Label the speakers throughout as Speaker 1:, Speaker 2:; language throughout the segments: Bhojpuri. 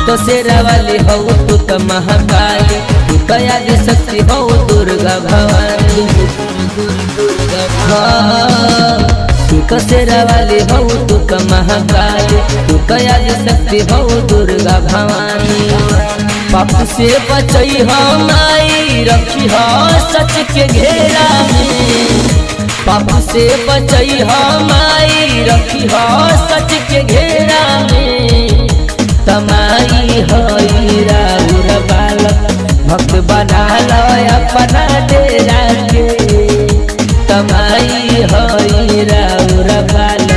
Speaker 1: तो शेरा वाली हो तू तो महाकाली, तू तो आदि शक्ति हो दुर्गा भवानी। तू तो शेरा वाली हो तू तो महाकाली, तू तो आदि शक्ति हो दुर्गा भवानी। पाप से बचई हो माई, रखी हो सच के घेरा में। पाप से बचई हो माई, रखी हो सच के घेरा में। तमाई होई राउर बालक, भक्त बना लो अपना डेरा के। तमाई होई राउर बालक।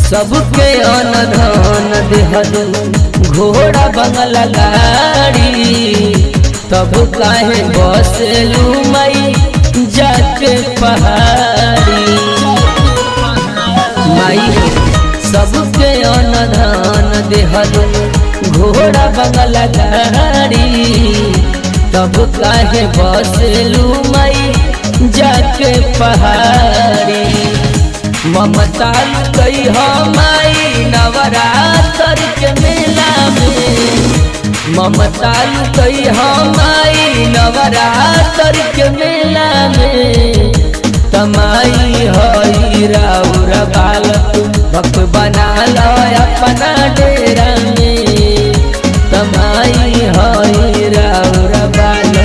Speaker 1: सबके अनधन देहलू घोड़ा बंगला गाड़ी, तब काहे बसलू माई जाके पहाड़ी। माई सबके अनधन देहलू घोड़ा बंगला गाड़ी, तब काहे बसलू माई जाके पहाड़ी। ममता लुकई हो माई नवरात्र के मेला में। ममता लुकई हो माई नवरात्र के मेला में। तमाई होई राउर बालक, भक्त बना लो अपना डेरा में। तमाई होई राउर बालक।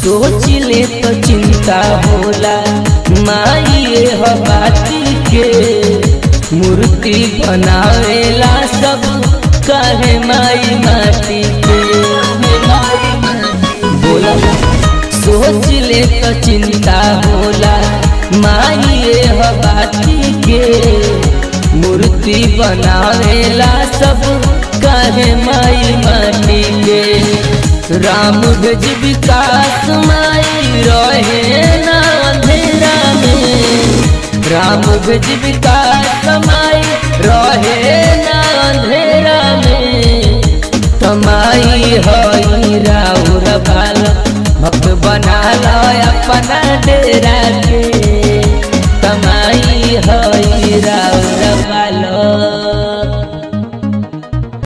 Speaker 1: सोच ले तो चिंता होला माई ये हो बाती के, मूर्ति बनावेला सब काहे माई माटी के। बोला सोच ले तो चिंता होला माई ये हो बाती के, मूर्ति बनावेला सब काहे माई माटी के। राम भेज विकास माई रहे ना अंधेरा में। राम भेज विकास माई रहे ना अंधेरा में। तमाई होई राउर बालक, भक्त बना लो अपना डेरा के। तमाई होई राउर